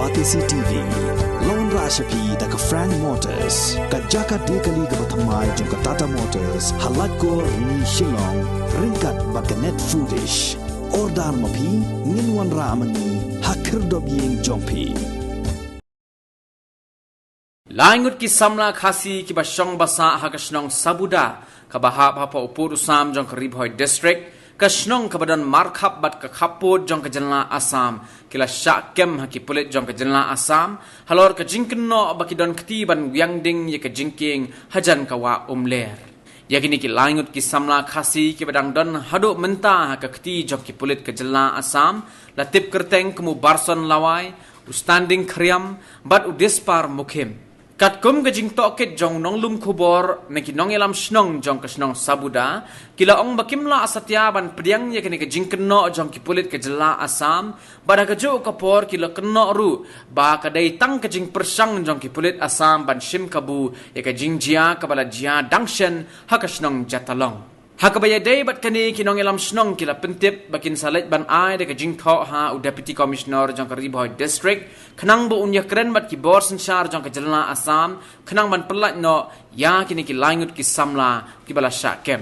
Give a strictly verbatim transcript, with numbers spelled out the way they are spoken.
Batesi T V. Long ra sha phi da ka Frank Motors, ka jaka de kali kaba thymmai jong ka Tata Motors, ha Laitkor Rni Shillong, ryngkat bad ka Net Foodish. Order ma phi, ngin wanrah ma ngi ha khyrdop ïing jong phi. Lai ngut ki samla Khasi kiba shong basa ha ka shnong Sabuda, kaba hap hapoh u pud u sam jong ka Ri Bhoi District, ka shnong kaba don markhap bad ka khappud jong ka jylla Assam, ki la shah kem ha ki pulit jong ka jylla Assam halor ka jingkynnoh ba ki don kti ban wiang ding ïa ka jingkieng hajan ka wah Umler. Ïa kine ki lai ngut ki samla Khasi kiba dang don haduh mynta ha ka kti jong ki pulit ka jylla Assam la tip kyrteng kum u Barson Lawai, u Standing Khriam bad u Dispar Mukhim. Katkum ka jingtohkit jong u nonglum khubor na ki nongïalam shnong jong ka shnong Sabuda, ki la ong ba kim lah satia ban pdiang ïa kane ka jingkynnoh jong ki pulit ka jylla Assam, bad ha kajuh ka por ki la kynnoh ruh ba ka dei tang ka jingpyrshang jong ki pulit Assam ban shim kabu ïa ka jingjia kaba la jia dang shen ha ka shnong Jatalong. Ha kaba ïadei bad kane, ki nongïalam shnong ki la pyntip ba kin sa leit ban ai da ka jingthoh ha u Deputy Commissioner jong ka Ri Bhoi District, khnang ba un ïakren bad ki bor synshar jong ka jylla Assam, khnang ban pyllait noh ïa kine ki lai ngut ki samla kiba la shah kem.